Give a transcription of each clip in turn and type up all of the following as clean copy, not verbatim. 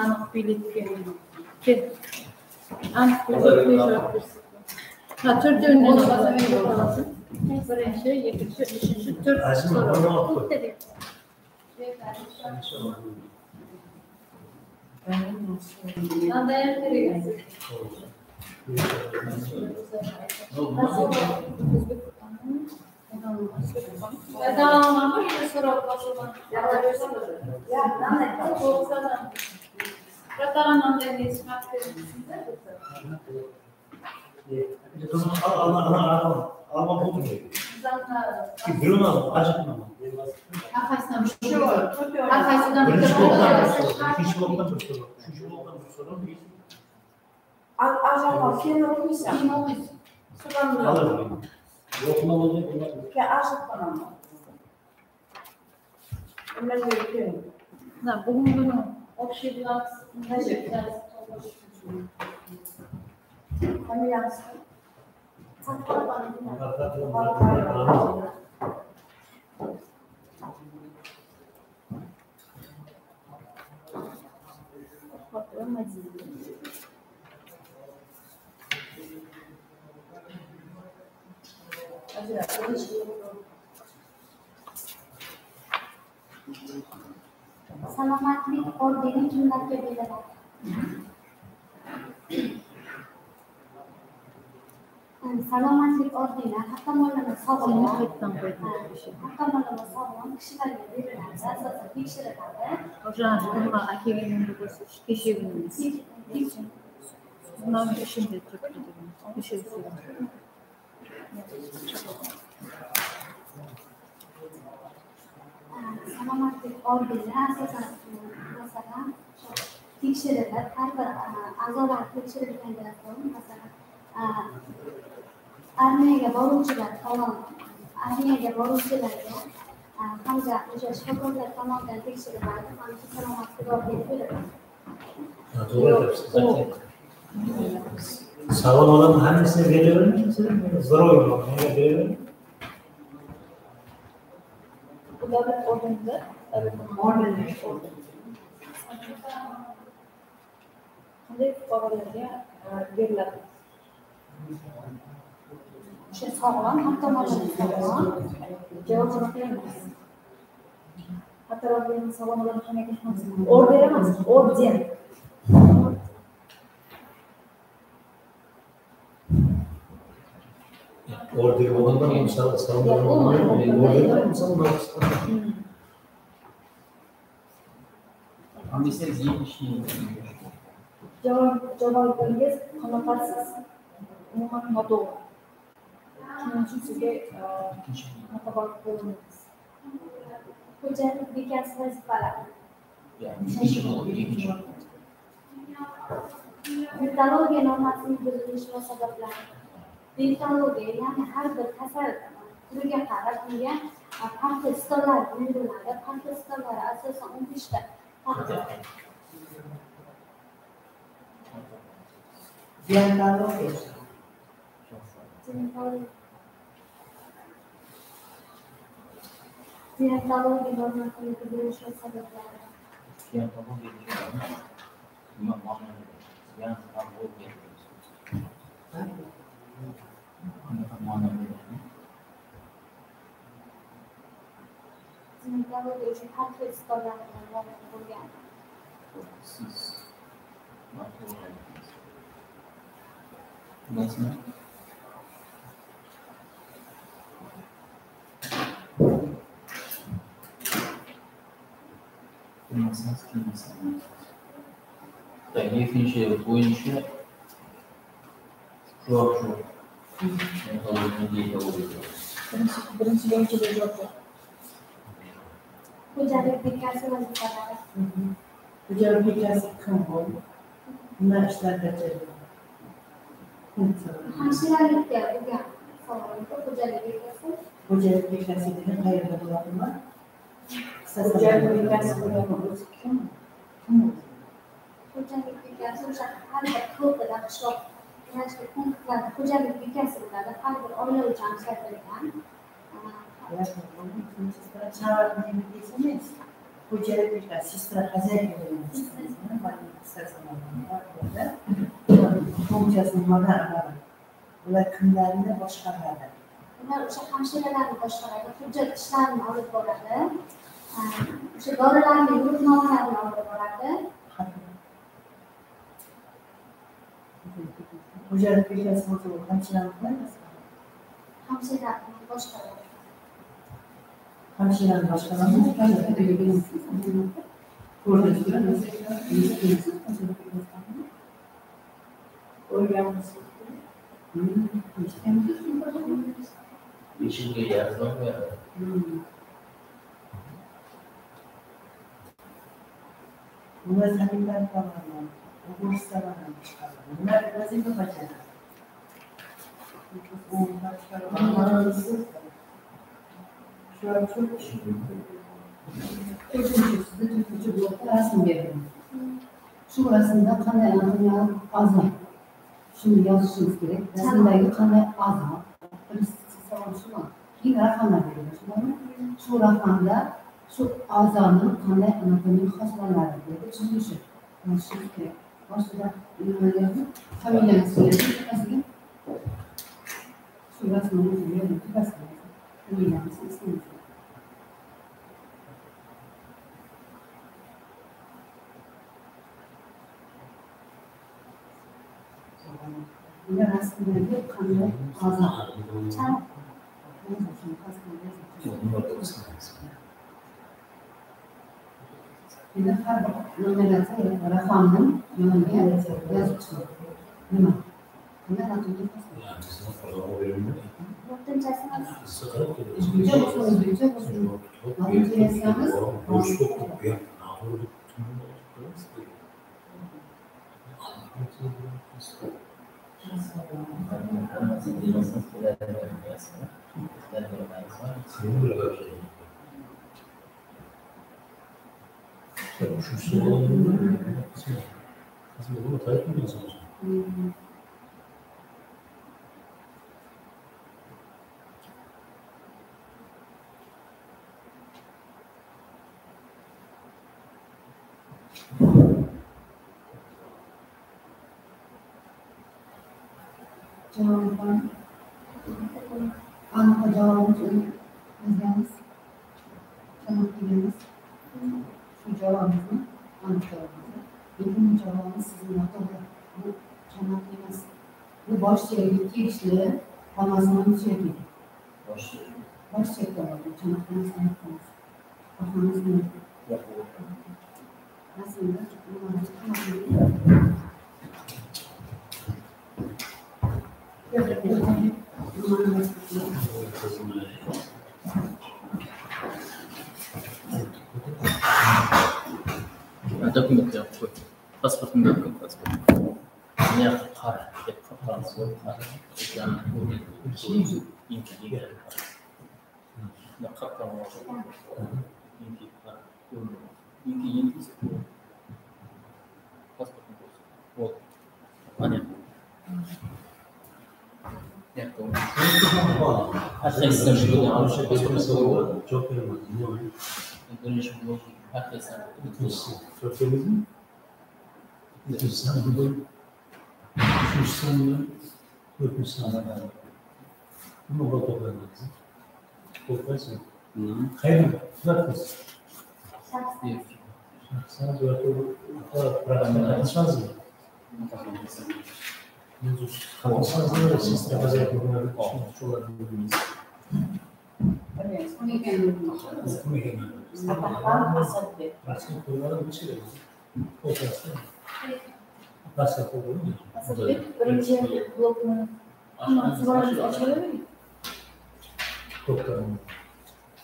Aniq biletga. Kel. Aniq biletga javob bersin. Ha, to'rtini olasiz. Birinchi, ikkinchi, uchinchi, to'rt so'rov. Salomatlik ordeni kimlarga beriladi? Salomatlik ordeni har tomonlama sog'lom, har tomonlama sog'lom kishilarga beriladi, asosan tekshiriladi. O'sha kelganimda ko'rsatish kechagina. Salomatlik ordeni asosan masalan tekshirilib, har bir a'zolar tekshirilgandan so'ng, masalan, armiyaga boruvchilar tomon, armiyaga boruvchilarga hamda o'sha shifokorlar tomonidan tekshiriladi, hamda salomatlik ordeni beriladi. To'g'ri aytyapsiz. Sog'lom odam hammasini beravermi? Здоровый odam nega beravermi? Davlat ordenida, orden. Qanday fuqarolarga beriladi? O'sha sog'lom, har tomonlama sog'lom. Javob emas. Hatto sog'lom odam qanday orden emas, orden. Orden bo'lganda sog'lom orden sog'lom. Javobingiz qoniqarsiz, umuman noto'g'ri. Shuning uchun sizga munosabat bo'lmaymiz. Xo'jalik bekasi vazifalari. Deontologiya normasining buzilishi va sabablari. Deontologiya, ya'ni har bir kasal turiga qarab unga farqli stollar buyuriladi. Farqli stollari asosan 15 ta. Deontologiya. Deontologiya normasining buzilishi va sabablari. Deontologiya nima ma'noda? Deontologiya. Qanaqa ma'no beradi? Deontologiya uchun har xil stollar bilan bog'liq bo'lgan. Siz noto'g'ri aytdingiz. Bilasizmi? Bilmasangiz kelmasangiz. Ikkinchi bo'yicha javob yo'q. Birinchi bo'yicha javob yo'q. Xo'jalik bekasi vazifalari. Xo'jalik bekasi kim bu? Nima ishlar bajaradi? Hamshiralikka bo'lgan savol xo'jalik bekasi. Xo'jalik bekasi degan qayerda bo'ladimi? Xo'jalik bekasi bo'ladi o'zi kim? Kim o'zi? Xo'jalik bekasi o'sha har bir ko'pida qishloq punktlarda xo'jalik bekasi bo'ladi, har bir oila uchun ishlatilgan. Xo'jalik bekasi, sestra хозяйка degan funksiyasi nimadan iborat? Ular kimlarni boshqaradi? Ular o'sha hamshiralarni boshqaradi, hujjat ishlarini olib boradi, o'sha dorilarni, yo'riqnomalarni olib boradi. Xo'jalik bekasi bo'lsa, u hamshirani qiladimi? Hamshiralarni boshqaradi. Hamshirani boshqaradimi? O'rganmiz. Beshinga yazmam beradi. Ular sanitar tomondan, o'quvchi tomondan boshqaradi. Ular vazifa bajaradi. To'rtinchi to'rtinchi blokda rasm berilgan. Shu rasmda qanday anatomiyalik a'zo? Shuni yozishingiz kerak. Rasmdagi qanday a'zo? Birinchi savol shumi? Keyin raqamlar berilgan. Shundami? Shu raqamda shu a'zoni qanday anatomik xoslanadi deb tuzilishi yozishingiz kerak. Boshida nima yozib, familiyangizni yozib, tepasiga shu rasmni o'zini yozib, tepasiga familiyangizni, ismingizni. Bunda rasmdagi qanday a'zo? Endi har bir numeratsiya raqamni yoniga yozib chiqadi. Nima? Qanday anatomik xoslat? To'rtinchasi O'zbekcha bo'lsin, o'zbekcha bo'lsin. Latincha yozsangiz, javob bormi? Aniq javobimiz yozganmiz. Chanoq deganmiz. Shu javobimizni, aniq javobimizni. Lekin bu javobimiz sizning noto'g'ri. Bu chanoq emas. Bu bosh suyagiga tegishli panosimon suyagi. Bosh suyakda bor. Bu chanoq emas, aniq emas. Bahamiz nima? Rasmda nima chiqadi? Dokument yo'q, qo'y. Pasportni dokument pasport. Ne qara, deb qara, qara. Asadbek, birinchi blokni savolimizni ochaveraylik.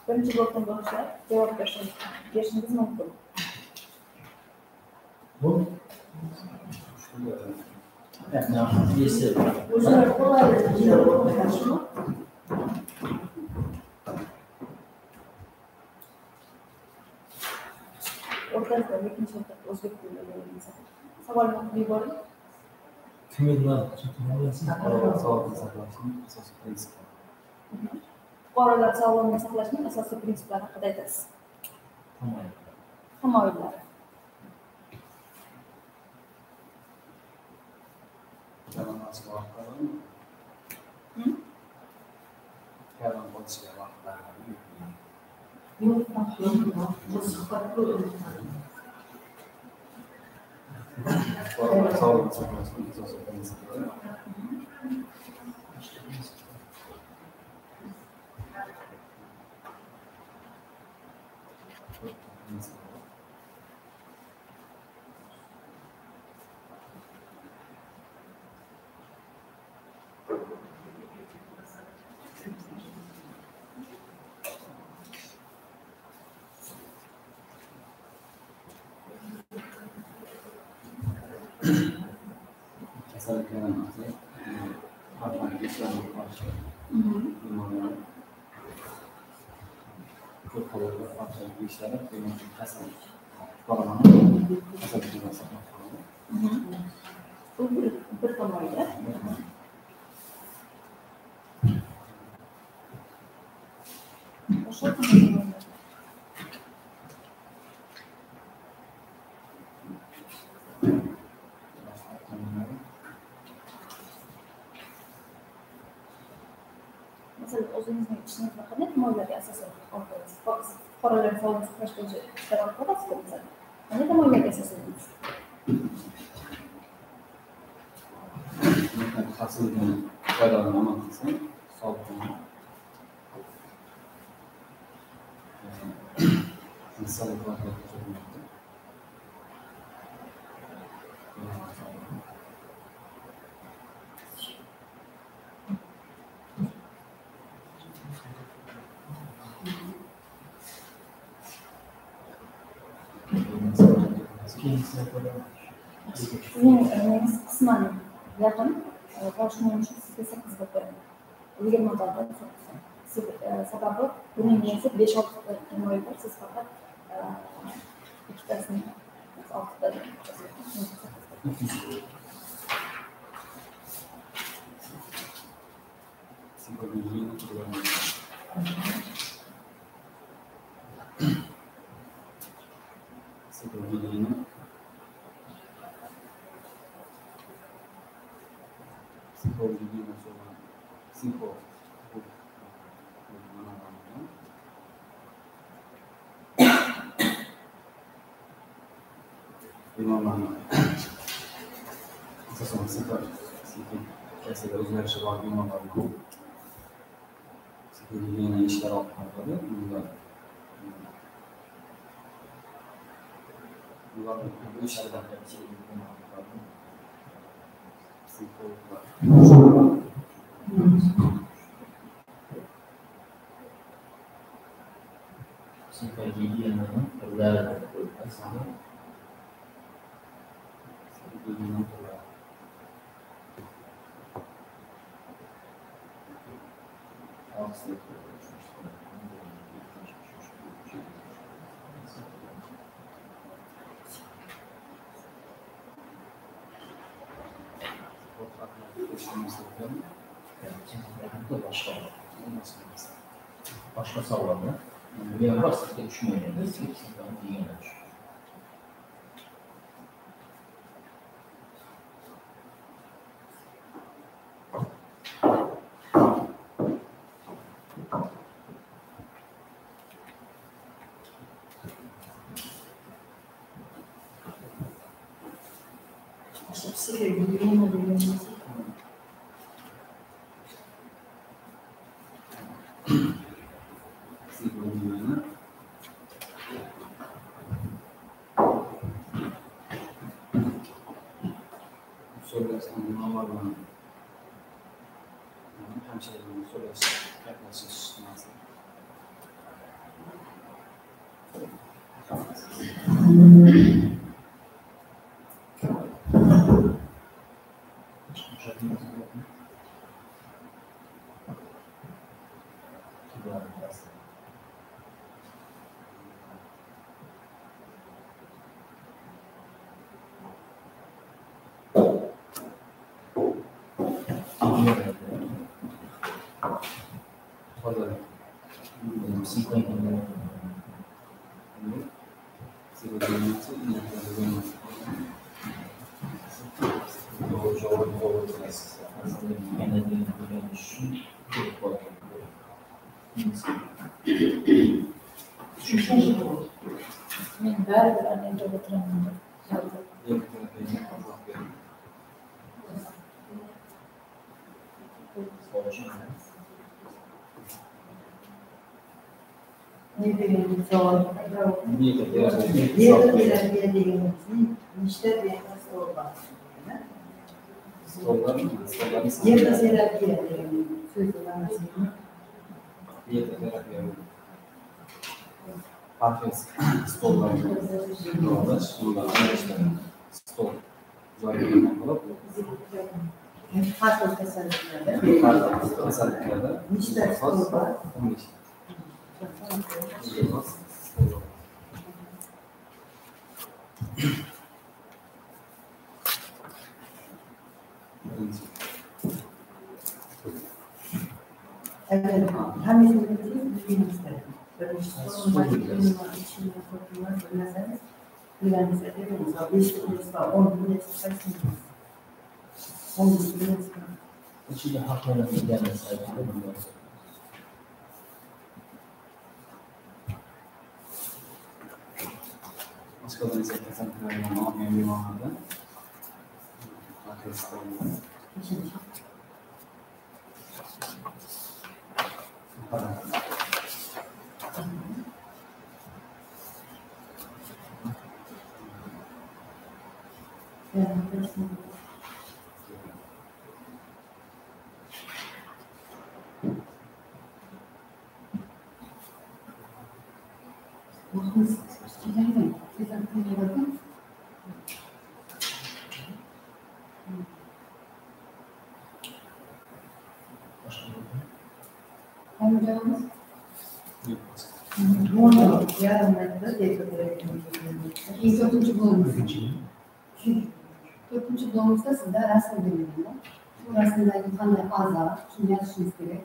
Birinchi blokdan boshlab javob berishingiz mumkin. O'rtasida ikkinchi o'zbek tilida. Savolni o'qib yuboring. Sog'liqni saqlashning asosiy prinsiplari. Fuqarolar sog'lig'ini saqlashning asosiy prinsiplari haqida aytasiz. Tamoyillari. Sog'liqni saqlashning asosiy prinsiplari. Kasalliklarni farqlanishlarga qarshi bemorlar ko'p holatda farqlanishlari demak kasallik fuqarolarni kasallikdan saqlab qoladi. Bu bir tamoyil. Boshqa tamoyillar. Masalan, o'zingizning ishingizni qanday tamoyillarga asosan olib borasiz? Fuqarolar sog'lig'ini saqlash bo'yicha ishlar olib borasiz-ku, masalan. Qanday tamoyillarga asosanasiz? Mehnat xavfsizligini qoidalarini amal qilsam, sog'liqni Sizning o'rningiz qisman yaqin va shuning uchun sizga 8 ball beraman. 20 balldan 8. Sababi buning niyati 5-6 ta tamoyil bor, siz faqat ikkitasini 6ta Bemorlarni asosan psixikasida o'zgarishi bor bemorlarni psixogigiyena ishlari olib boriladi. Ularni bu ishlardan psixologlar Psixogigiyenaning turlari qo'yiladi. Boshqa savolni men rost tushunmayman. Psixogigiyena degan narsa. Psixogigiyena so'rashgan bemorlar bilan hamshira bilan so'rash, gaplashish narsa. To'g'ri bilasiz. Men baribir ana yerda o'tiraman deb. Ne degan savol? Dietoterapiya deganimizni nechta stol bor? Dietoterapiya degan so'zni ma'nosi nima? Dietoterapiya farqli stollarni davolash, undan stol joyini qilib, har xil kasalliklarda, nechta stol bor? 15. Agar hammasini bilsangiz, bilmaymiz. Birinchi stol nima, ikkinchi nima, to'rtinchi nima bilmasangiz, bilamiz. Misol 5 ta 10 bilasiz, qaysini bilasiz? 10 bilasizmi? Ichida haqlanib deganimiz aytdi bundan. Oshqozon ichak kasalliklaridan og'rigan bemorlarda To'rtinchi blogimiz. To'rtinchi blogimizda sizda rasm berilgan. Shu rasmdagi qanday a'zo, shuni yozishingiz kerak.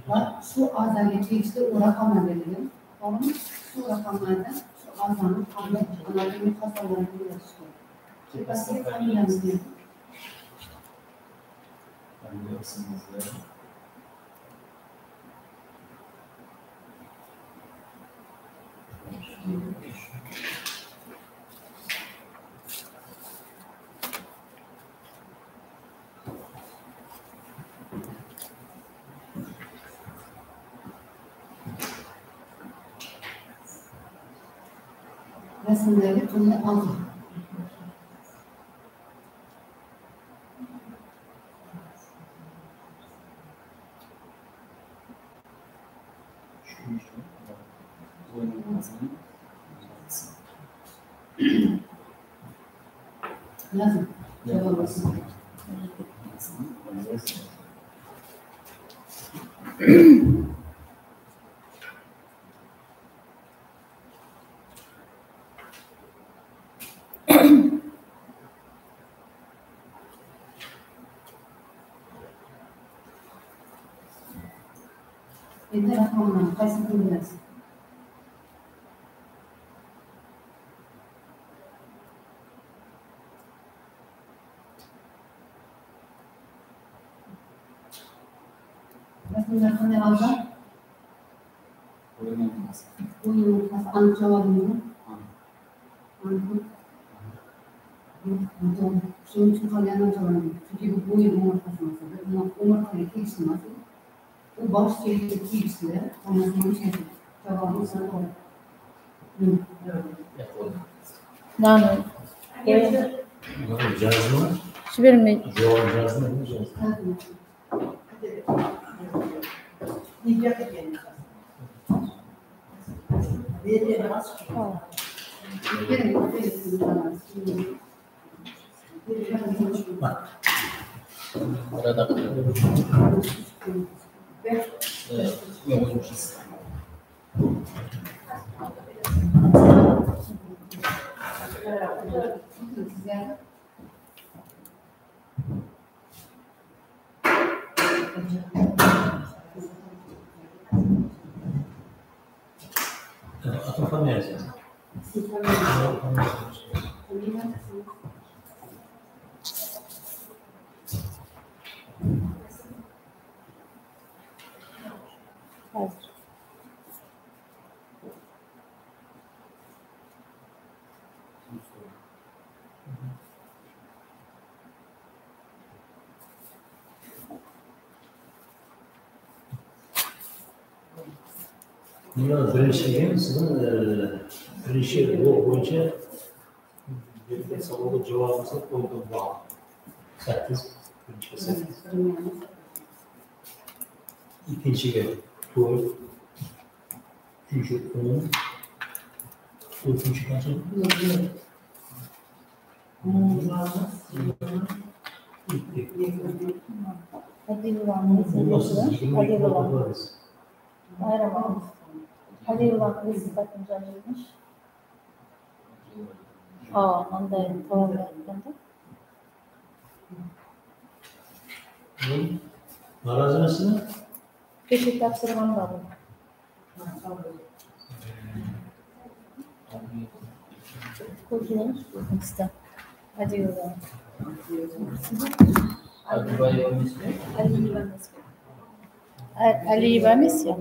Va shu a'zoga tegishli raqamlar berilgan. To'g'rimi? Shu raqamlarda shu a'zoni qanday anatomik xosalarini yozish kerak. Tepasiga familiyamiz berilgan. Rasmdagi qanday a'zo? Yazın. Cevap olsun. Endi raqamlarni qaysini bilasiz? Rasmda qanday a'zo? Bo'yin umurtqasi. Bo'yin umurtqasi aniq javobingizmi? Aniq. To'g'ri. Shuning uchun qolganini javobim. Chunki bu bo'yin umurtqasi emas, umurtqaga tegishli emas. U bosh suyagiga tegishli, hammasi javobingiz to'g'ri. Ma'no. Shu berimda. Javob Birinchiga sizning birinchi blok bo'yicha berilgan savolga javobingizni qo'ydim bor. 8, birinchiga 8. Ikkinchiga 4, uchinchi 10, to'rtinchi qancha? 2. Adilova. Merhaba. Halilova sifatini joylaymish. Manday to'g'ri aytganda. Norozimisiz? Kecha topshirgan bor. Ko'rgin, Adilova. Aliyeva Messiya.